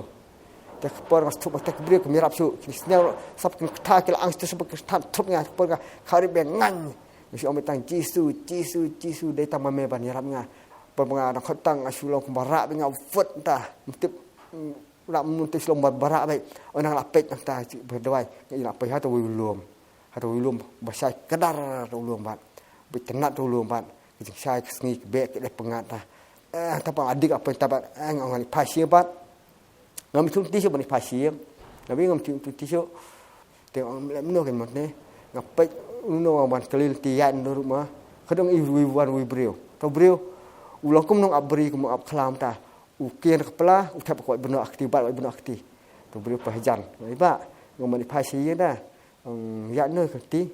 Te ka por nga sngewthuh ba te ka briew kam ïarap shuh, ki sngew sap kin kata ki la ang shuh, sap kin kata thrup nga, ka por nga kharip be ngan. Nga shu ong tang Jisu, Jisu, Jisu, dei tang ma me ban ïarap nga. Por ba nga dang khot tang nga shu long kumba rah be nga vot ta. Mtip, la mun te shlong ba barak bai. Ynda la peit nangta ba dawai. Nga la peit ha ta wei u lum. Ha ta wei u lum ba shai kdar ta u lum bad. Ba tnat ta u lum bad. Ka jingshai ka sngi ka beh ka dei pyngngad ta. Eh, ta pa adik apa ta bad. Eh, nga ong nga ni phai shi bad. Ngam thung ti shu ban phai shi. Nga bi ngam thung ti shu. Te ong lem no kan mot ne. Nga peit uno ban kali ti ïa ndo ruh ma. Ka dang i wei wan wei briew. Ta briew. U long kum nong ap bri kum ap khlam ta. U kien ka pla, u thep ka wait bnok akti, bat wait bnok akti. Tu briew pa hajan. Ngai ba, ngam mani phai shi ïa da. Ïa no ka ti.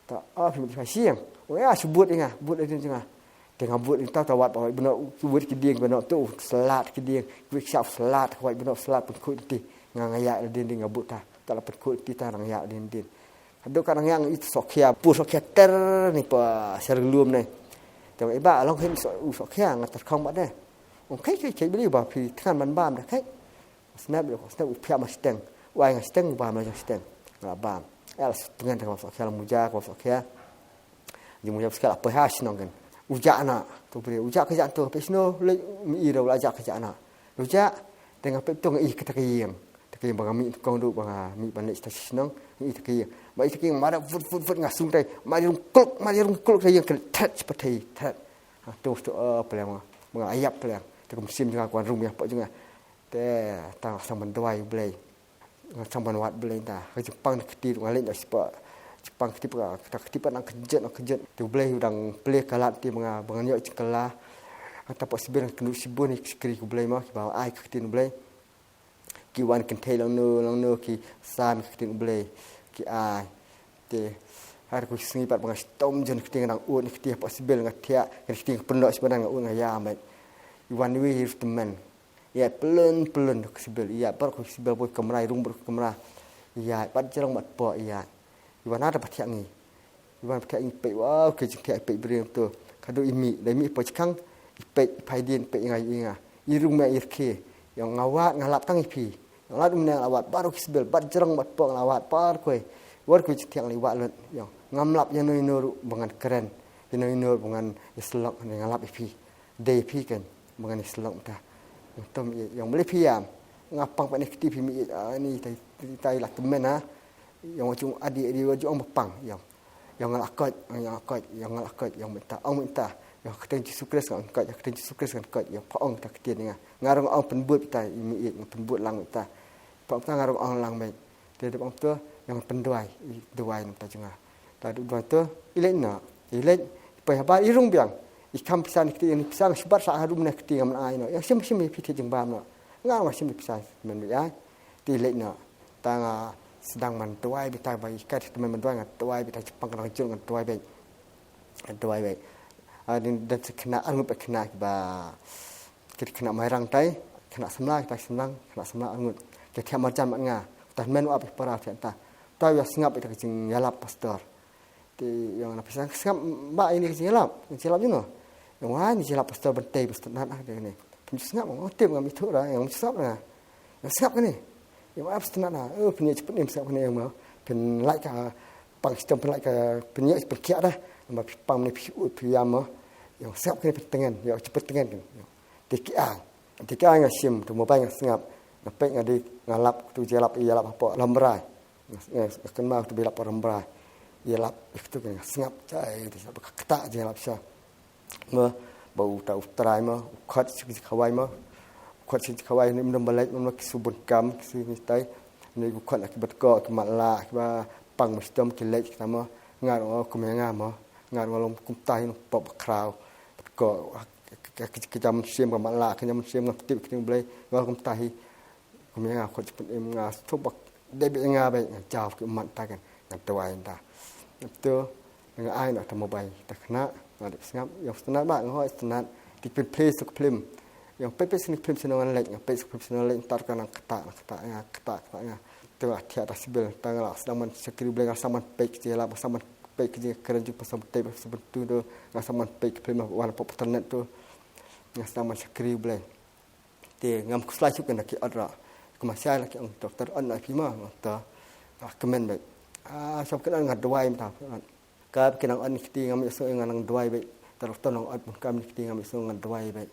Ta a phi mani phai shi ïa. O ïa, shu but ïa nga, but ïa nga. Te nga but ïa ta, ta wat pa wait bnok, u but ki dieng bnok tu, u slat ki dieng, u shap slat, ka wait bnok slat pynkhuid ti. Nga nga ïa din din nga but ta. Ta la pynkhuid ti ta nga ïa din din. Haduh ka nang ïa i sokhia, pu sokhia ter ni pa sher lum ne. Te ba long hin so, u sokhia nga ter khong ba de. Ong kai kai kai beli ba phi thngan ban bam da kai. Snap beli ko snap u phia ma steng. Wai nga steng ba ma steng. Nga bam. El steng ta ka sokhia la muja ko sokhia. Ji muja sokhia la pha shnong kan. Uja na to bri uja ka jan to pe sno le mi i ro la ja ka jan na. Uja te nga pe to nga i ka ta ka ïing. Ta ka ïing ba nga mi kong du ba nga mi ban le ta shnong. Nga i ta ka ïing. Ba i ta ka ïing ma da vut vut vut nga sung tai. Ma rung kluk ma rung kluk ta ïing ka thet pa tai thet. Ha, tu tu, eh, peleng ma. Ma ayap peleng. Te kum sim jnga kwan rum ya pa jnga. Te tang sang ban duwai Blei. Nga sang ban wad Blei ta. Ka jingpang na kti nga leng da sipa. Jingpang kti pa, ta kti pa nang kejut, nang kejut. Te Blei u dang pele kalat ti ma nga, ba nga ñiok jingkela. Nga ta pa sibir nga kenu sibun ni sikri ku Blei ma, ki ba ai ka kti na Blei. Ki wan kynthei lang no, lang no, ki sam ka ktien U Blei, ki ai. Te, har ku sngi pat ba nga stom jon ka ktien nga dang ut, ka ktien hapoh sibel nga thiah, ka ktien ka pyndoh sibel nga ut nga ïa met. I wan wi hi tymmen. Ïa pelun, pelun ka sibel, ïa bar ku sibel boi kamra, i rung bar ku kamra. Ïa, pat jrong mat po ïa. I wan ha da ba thiah ngi. I wan ba thiah ngi peit, wow, ka jingthiah i peit briew to. Ka dei i mih, da i mih poi jkang, i peit, i phai dien, i peit i nga, i nga. I rung mih i rkhe. Ïa nga wad, nga lap tang i phi. Ïa nga lap um ne nga la wad, baroh ki sibel, bad jrong, bad pok, nga la wad, bar koi. War koi jingthiah nga li wad lut. Ïa ngam lap ïa no ïa no ruh ba ngan kren. Ïa no ïa no ruh ba ngan ïa slok, nga lap i phi. Dei phi kan, ba ngan ïa slok mynta. Ngam tom ïa, ïa nga mlei phi ïa. Nga pang pat ne kti phi mih, ah, ni tai, tai la tymmen ha. Ïa nga jung adi, adi, adi ong ba pang, ïa. Ïa nga la koit, ïa nga la koit, ïa nga la koit, ïa mynta, ong mynta. Ïa ka ktien Jisu Khrist ngan koit, ïa ka ktien Jisu Khrist ngan koit, ïa pha ong ta ktien ïa nga. Nga rung ong pynbud ta, i mi i, nga pynbud lang mynta. Pha ong ta nga rung ong lang mynta. Te dep ong to, ïa nga pynduwai, i duwai mynta jong nga. Ta du duwai to, i leit noh, i leit, i poi habar, i rung biang. I kham pisa ni kti, i pisa nga sbat sa harum na kti nga myn ai noh. Ïa shim shim i phi te jingbam noh. Nga nga shim i pisa men bi ai. Te i leit noh. Ta nga sdang man duwai bita ba i kat te men duwai nga duwai bita jingpang ka dang jur nga duwai beit. Nga duwai beit. A din dan se khynnah arngut beit khynnah kiba kit khynnah Mairang tai, khynnah samla tai samlang, khynnah samla arngut. Ki thiah marjan mat nga. Ta men wa beit para thiah ta. Ta ïa sngap ita ka jingïalap pastor. Te ïa nga na pisa sngap ba ini ka jingïalap, jingïalap jino. Ïa nga ni jingïalap pastor Bentei pastor Nat ah de ni. Pynju sngap nga tip nga mithu ra, ïa nga sngap nga. Ïa sngap kane. Ïa nga pastor Nat na, oh pynïa jingpynim sngap kane ïa nga. Pynlait ka pang stem pynlait ka pynïa pynkiah da. Nga phi pang ne phi ut phi ïam ma. Ïa nga sngap kane pyntengen, ïa jingpyntngen kane. Te ki ai. Te ki ai nga shim, tu mobile nga sngap. Nga peit nga di, nga lap, tu jingïalap, ïalap hapoh Rambrai. Nga, nga, nga kynmaw tu ba i lap Rambrai. I lap, i ktu kane nga sngap, jai, te sngap, ka kata, jai lap sha. Ma, ba u ta u trai ma, u khot shi khawai ma. U khot shi khawai ni mdom balai, ma ki subun kam, ki su ni tai. Ni u khot ki bat ko, ki mat la, ki ba pang ma stom, ki lek, ki ta ma. Nga ro, kum ïa nga ma. Nga ro, long kum tai, no pop kraw. Bat ko, ka, ka, ka, ka jam sim, ka mat la, ka jam sim, nga tip, ki ting blai, nga ro kum tai. Kum ïa nga khot jingpynim nga sngewbha dei beit nga beit nga jaw ki ummat ta kan nga duwai ta. Te nga ai na ta mobile ta khynnah nga dep sngap ïa u sngap ba nga hoi sngap ti pynplay suk film. Ïa peit peit sini film sini ngan leit nga peit suk film sini ngan leit tar ka nang kata nang kata nga kata kata nga. Te nga thiah ta sibil ta nga la sdang man shakri blei nga sdang man peit ki la ba sdang man peit ka jingkren jong u pastor Bynta, pastor Bynta tu, nga sdang ban peit ka film wan hapoh internet tu. Nga sdang ban shakri U Blei. Te ngam khuslai shuh ïa ki ot ruh. Kumba shai la ki ong, doktor, ot noh ïa phi mo, nga ong to. Nga kmen beit. Ah, shuwa kren nga duwai mynta. Ka ki nang ot ïa kti, ngam ïohsngew, nga nang duwai beit. Te doktor nang ot bun kam ïa kti, ngam ïohsngew, nga duwai beit.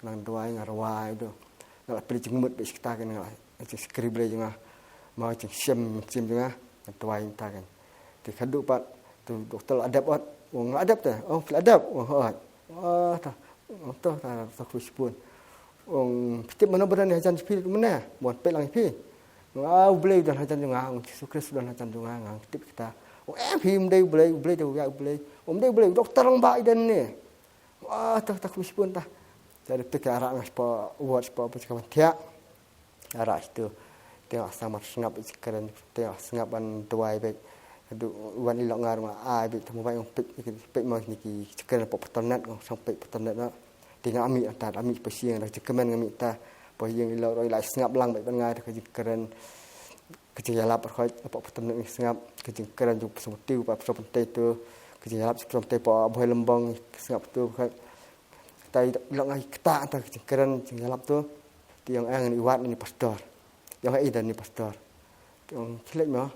Nang duwai, nga rwai, do. Nga la pynleit jingmut beit shi katta kein, nga la, jingshakri Blei jong nga. Mo, jingshem, jingshem jong nga. Nga duwai mynta kein. Te khadduh pat, te doktor la dep ot. U ong la dep te. U ong phi la dep. U ong hooid. Ah, ta. U ong to, ta, ta khuslai shibun. U ong phi tip mano ba don hajan jong phi mynne, ba wan peit lang ïa phi. U ong, ah, U Blei u don hajan jong nga, U Jisu Khrist u don hajan jong nga, nga tip kita. U ong, em, phim dei U Blei, U Blei dei u ïa U Blei. U ong, em dei U Blei, u doktor lang ba i don ne. Ah, ta, ta khuslai shibun ta. Te dep te ka rah nga shapoh ward, shapoh, shapoh ka ban thiah. Ara ïa tu. Te nga sdang ban sngap ïa ka jingkren, te nga sngap ban duwai beit. Haduh wan i lok nga ruh nga ai beit, te mo ba ïa nga peit, peit mo ïa ki jingkren hapoh internet, nga sdang peit internet na. Te nga mih ta, nga mih pa sha ïing, da ka jingkmen nga mih ta. Pa ïing i lok ruh i la sngap lang beit ban nga da ka jingkren. Ka jingïalap ruh hapoh internet nga sngap, ka jingkren jong u pastor Bynta, pa pastor Bynta tu. Ka jingïalap jong u pastor Bynta pa Boy Lymbong nga sngap tu ruh. Te i lok nga i kata, ta ka jingkren, jingïalap tu. Te i ong, eh, ngan ïa wad ïa une u pastor. I ong, eh, i don une u pastor. Te i ong, khie leit mo.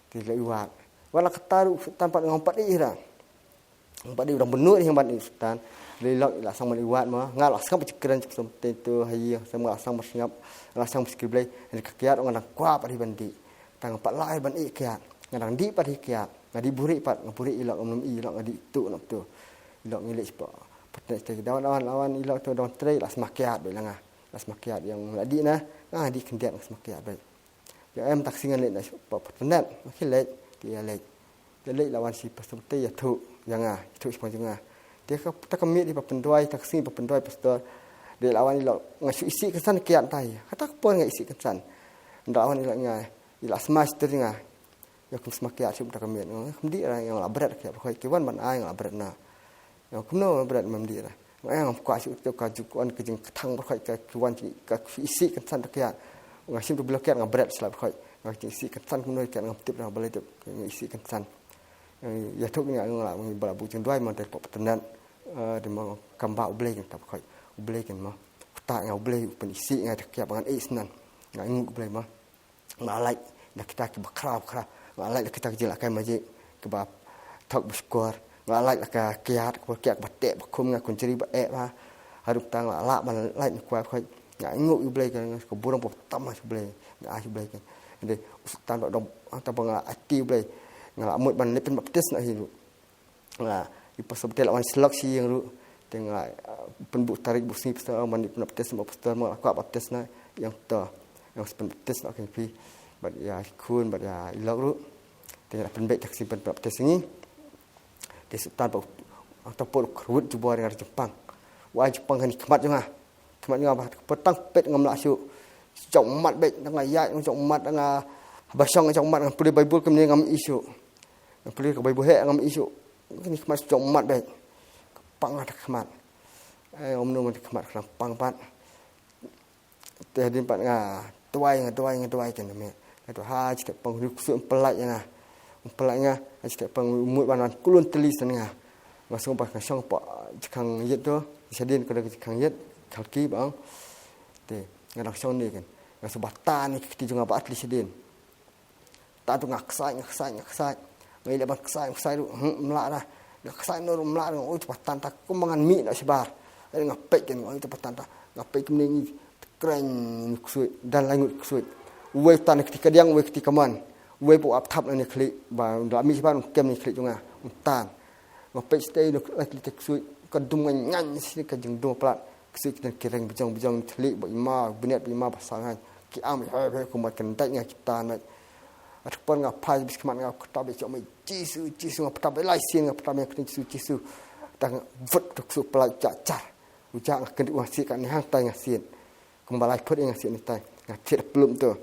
Te i leit wad. Wat la katta ruh, Sultan pat ngam pat ïeh ruh. Ngam pat ïeh ruh, bun ruh ngam pat ïeh Sultan. Te i lok i la sdang ban ïa wad mo. Nga la sngap jingkren jong u pastor Bynta tu ha ïing, nga la sdang ban sngap, nga la sdang ban shakri Blei. Hynrei ka kiad nga dang kwah pat hi ban dih. Tang pat lah hi ban ïeh kiad. Nga dang dih pat hi kiad. Nga dih buhrieh pat, nga buhrieh i lok, ngam ïeh i lok, nga dih tu, ngam tu. I lok ngi leit shapoh internet te, da wan, wan, wan, i lok tu da wan trei, la sma kiad beit la nga. La sma kiad, i ong la dih na, nga dih khyndiat, nga sma kiad beit. I ong em, ta ka sngi ngan leit noh shapoh internet, nga khie leit, te ïa leit. Te leit la wan shi pastor te ïathuh ïa nga, ïathuh shaphang jong nga. Te ka, ta ka miet i ba pynduwai, ta ka sngi ba pynduwai pastor. Te la wan i lok, nga shu isih kynsan kiad tai. Kata ka por nga isih kynsan. Da la wan i lok nga, i la sma shuh te nga. Ïa kum sma kiad shuh mynta ka miet. Nga ong, eh, kam dih ra, ïa nga la bret kiad, ki wan ban ai nga la bret na. Ïa nga ong, kumno bret, mem dih ra. Nga ong, eh, ngam kwah shuh, ka ju kwah ka jingkthang bret ka, ki wan ki, ka isih kynsan kiad. Nga shim tu bilok kiad nga bret shuh bret. Nga jingisih kynsan kumno kiad ngam tip ra, balei tip nga isih kynsan. Ïathuh nga, nga la, nga la buh jingduwai mo, te pop tynat. Eh, te mo kam bah U Blei kan, ta bret. U Blei kan mo. Kata nga U Blei u pynisih nga da kiad ba ngan ïeh snan. Nga ainguh U Blei mo. Nga lait na kita kiba khraw khraw. Nga lait na kita ki jingïalehkai magic kiba thok ba shukor. Nga lait na ka kiad, ka kiad ba teh ba khum, nga kynjri ba eh ba. Haduh ta nga lah ban lait na kwai ba khoit. Nga ainguh ïa U Blei kan, nga ka burom ba tam ha U Blei. Nga ai U Blei kan. Hynrei u Soitan ba dang, hangta ba nga aiti U Blei. Nga la mut ban leit pynbaptis na hi ruh. Nga, i pastor te la wan shlok sha ïing ruh. Te nga, ah, pynbuh tarik buh sngi pastor, man i pynbaptis ma pastor, ma la kwah baptis na ïing to. Nga sa pynbaptis na ka ïing phi. Bad ïa i khun, bad ïa i lok ruh. Te nga la pynbeit ta ka sngi pynbaptis ngi. Te Soitan ba, hangta por u kyrwit jubor nga da jingpang. U ai jingpang ha kane ka khmat jong nga. Khmat jong nga ba, tang peit ngam lah shuh. Jong mat beit, nga ïaid jong mat, nga ba shong jong mat, nga pule Baibl kumne ngam ïohi shuh. Nga pule ka Baibl heh ngam ïohi shuh. Kane ka khmat jong mat beit. Ka pang ha ka khmat. Eh, ym noh, man ka khmat ka dang pang pat. Te hadien pat nga duwai, nga duwai, nga duwai kan me. Nga duwai ha, shi taïew pang u ksuid um pyllait ïa nga. Um pyllait ïa nga, ha shi taïew pang u mut ban wan kulun tylli sha nga. Nga sngew ba nga shong hapoh jingkhang ïit to, shadien ka dei ka jingkhang ïit, khalki ba ong. Te nga dang shong ne kan. Nga sngew ba tan ïa ki kti jong nga ba ar tylli shadien. Tan to nga ksaid, nga ksaid, nga ksaid. Nga ïaleh ban ksaid, ksaid ruh, hmm, ym lah ra. Nga ksaid noh ruh ym lah ra, nga oi to ba tan ta kumba ngan mih noh shabar. Nga peit kan, nga oi to ba tan ta. Nga peit kumne ngi, te kren ngi ksuid, don lai ngut ksuid. Uwei u tan ha kti kadiang, uwei ha kti kamon. Uwei ba u ap thap na ne khlieh, ba un da mih shabar un kem ne khlieh jong nga, un tan. Nga peit shatei noh, lai ksuid, ka dum nga ñiañ shi ka jingdum palat. Ksuid ki don ki reng bjong bjong, thylliej ba i ma, bniat ba i ma ba sah nga. Ki am, he he, kumba kan dait nga ki tan, mate. At ka por nga phai bad ki khmat nga, kata ba i jong, mate, Jisu, Jisu, nga pynthame lai sien, nga pynthame ka kyrteng Jisu, Jisu. Tang vut, tu ksuid pyllait jar jar. U jar nga kyndit, nga siat kane hangtai nga siat. Kumba lai phut nga siat ne tai. Nga thied ha plum to.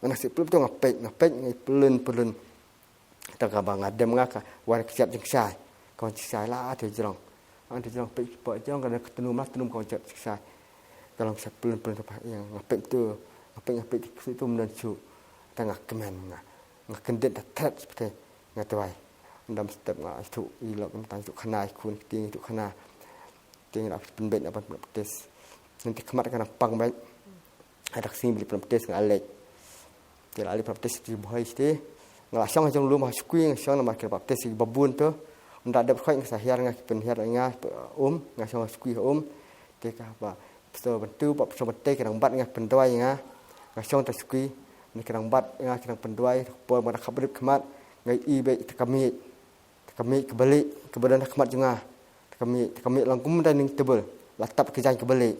Nga siat plum to nga peit, nga peit nga pyllun pyllun. Te kaba nga dem nga ka wan ka jingshai. Ka wan jingshai la te jrong. Wan te jrong peit ki pok jrong ka dang ka tnum la tnum ka wan jingshai. Ka long sa pyllun pyllun te pa ïa nga peit to. Nga peit nga peit ki ksuid to ym don shuh. Te nga kmen nga. Nga kyndit da thret peit nga duwai. Dam step nga tu i lok tang tu khana i khun kti tu khana. Ting ra pynbet na ban baptis. Nanti khmat ka nang pang bait. Ada ka sngi beli baptis nga lek. Te la lek baptis ti bohai ti. Nga la shong jong lum ha skui nga shong namar ki baptis ki babun tu. Nda dep khoi nga sa hiar nga ki pynhiar nga um nga shong ha skui ha um. Te ka ba pso bantu ba pso bante ki nang bat nga pyndwai nga. Nga shong ta skui. Ni ki nang bat nga ki nang pyndwai. Por ma da khap rip khmat nga i bait ta kami. Ta kami ka balik ka badan khmat jong nga. Ta kami ta kami lang kum da ning tebel. La tap ka jang ka balik.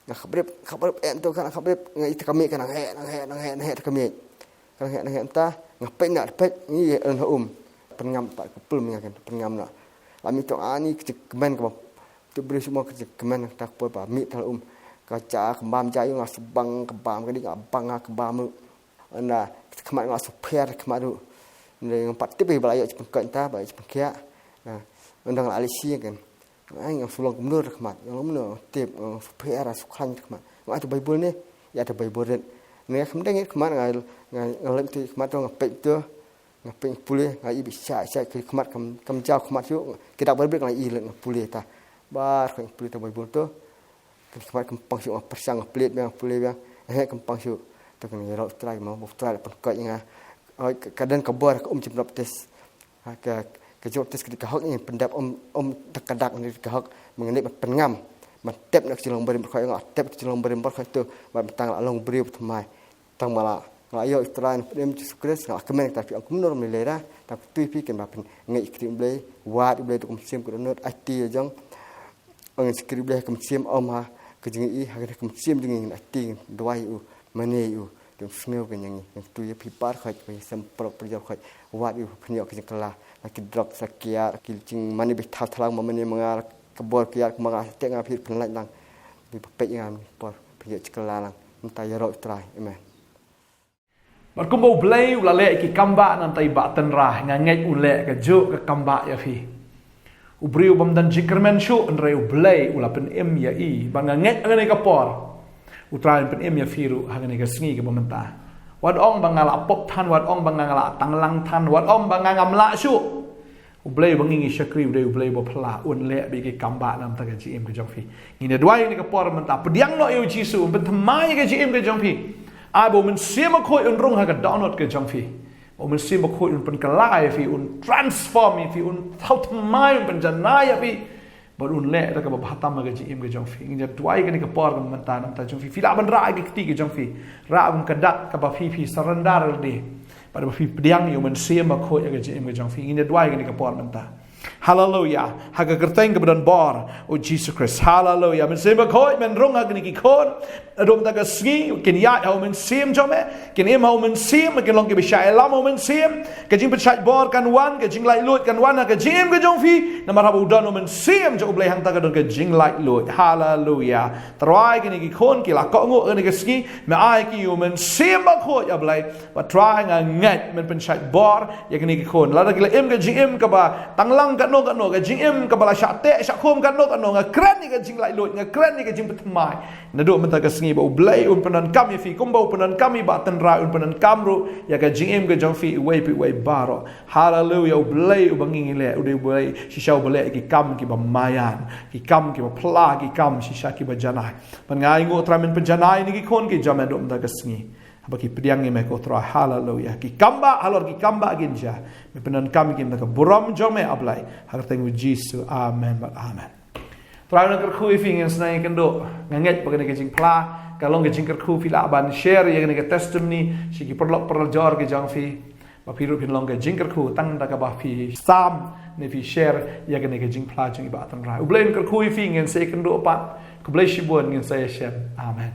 Nga khabrip khabrip em tu kan khabrip nga i ta kami ka nang he nang he nang he nang he ta kami. Ka nang he nang he ta nga pek na pek ni en ha um. Pengam ta ka pul mi nga kan pengam na. La mi tu ani ka kmen ka ba. Tu beri semua ka kmen ta ka pul ba mi ta um. Ka ja ka bam ja yu nga subang ka bam ka di nga bang ka bam lu. Anda khmat nga su pher khmat ru. Nda nga pat tip ba la yu pengkot ta ba yu pengkhiak. Anda nga la ali si kan. Ai nga su long kumno khmat, nga long kumno tip nga su pher su khlaiñ khmat. Nga atu Bible ni, ya atu Bible rit. Nga kham deng khmat nga nga lem ti khmat nga pek tu. Nga pek pule nga i bi sha sha ki khmat kam kam jaw khmat yu. Ki dak Bible nga i lek nga pule ta. Bar khoi pule ta Bible tu. Kan khmat kam pang shu nga persang nga plet biang pule biang. Eh kam pang shu. Ta kan ngi rau trai ma bu trai pengkot nga. Oi ka den ka bor ka um jim baptis. Ha ka ka jong tis ka hok ni pendap om om tak ka dak ni ka hok mengenai pengam. Man tep nak cilong beri berkhoi nga tep cilong beri berkhoi tu. Man tang la long beri tmai. Tang mala nga yo Israel pem Jesus Christ nga kemen ta pi ang kumnor melera ta tu pi ken ba pen ngai kri blei wat blei tu kum sim ku not ati jong. Ang sikri bleh kum sim om ha ka jing i ha ka kum sim jing i ati dwai u mane u. Dum sngew ka nyang i yang tu ya pi par khoi ka sem prok perjal khoi wat u pynyo ka jingkla la ki drok sa kiar ki jing mane bi thaw thlang ma mane ma nga ka bor kiar ma nga te nga phi pynlait lang. Bi pepek nga por pynyo jingkla lang. Mynta ya rok trai. Amen. Bad kumba U Blei u la leh ki kambah, nangta i Bah Tynrai nga ngeit un leh kajuh ka kambah ïa phi. U briew bym don jingkyrmen shuh, hynrei U Blei u la pynim ïa i. Bad nga ngeit ha kane ka por U Trai un pynim ïa phi ruh ha kane ka sngi kaba mynta. Wat ong ba nga la pop than, wat ong ba nga la tanglang than, wat ong ba nga ngam lah shuh. U Blei uba ngi ngi shakri u dei U Blei uba phylla, un leh bad ki kambah namar ka jingim ka jong phi. Ngin ïa duwai ha kane ka por mynta, pdiang noh ïa U Jisu un pynthymmai ïa ka jingim ka jong phi. Ai ba U Mynsiem Bakhuid un rung ha ka dohnud ka jong phi. Ba U Mynsiem Bakhuid un pynkylla ïa phi, un transform ïa phi, un thaw thymmai, un pynjanai ïa phi. Bad un leh da kaba bha tam ha ka jingim ka jong phi. Ngin ïa duwai ha kane ka por mynta namar ka jong phi. Phi lah ban rah ïa ki kti ka jong phi. Rah kum ka dak kaba phi phi surrender ïa lade. Bad ba phi pdiang ïa U Mynsiem Bakhuid ha ka jingim ka jong phi. Ngin ïa duwai ha kane ka por mynta. Haleluya. Ha ka kyrteng kaba don bor, U Jisu Khrist. Haleluya. Mynsiem Bakhuid men rung ha kine ki khun. Naduh mynta ka sngi kin ïaid ha U Mynsiem jong me. Kin im ha U Mynsiem, kin long kiba shah ïalam ha U Mynsiem. Ka jingpynshait bor kan wan, ka jinglaitluid kan wan ha ka jingim ka jong phi. Namar haba u don U Mynsiem jong U Blei hangta ka don ka jinglaitluid. Haleluya. Trai kine ki khun ki la kohnguh kane ka sngi, me ai ki U Mynsiem Bakhuid ïa Blei. Bad Trai nga ngeit men pynshait bor ïa kine ki khun. Lada ki la im ka jingim kaba tanglang katno katno, ka jingim kaba la shah teh shah khum katno katno, nga kren ïa ka jinglaitluid, nga kren ïa ka jingpynthymmai. Naduh mynta ka sngi ba U Blei un pyndonkam ïa phi kumba u pyndonkam ïa Bah Tynrai, un pyndonkam ruh ïa ka jingim ka jong phi iwei pa iwei baroh. Haleluya. U Blei uba ngi ngi leh u dei U Blei shisha uba leh ki kam kiba maïan, ki kam kiba phylla, ki kam shisha kiba janai. Bad nga ainguh Trai men pynjanai ïa kine ki khun ki jong me naduh mynta ka sngi. Haba ki pdiang ïa me ko Trai, haleluya. Ki kambah halor ki kambah kin jia. Me pyndonkam ïa ki da ka burom jong me A Blei. Ha ka kyrteng U Jisu. Amen bad amen. Trai un kyrkhu ïa phi, ngin sa ïakynduh. Nga ngeit ba kane ka jingphla ka long ka jingkyrkhu, phi lah ban share ïa kane ka testimony sha ki paralok parajor ki jong phi. Ba phi ruh phin long ka jingkyrkhu tang da kaba phi sam ne phi share ïa kane ka jingphla jong i Bah Tynrai. U Blei un kyrkhu ïa phi, ngin sa ïakynduh pat. Khublei shibun, ngin sa ïashem. Amen.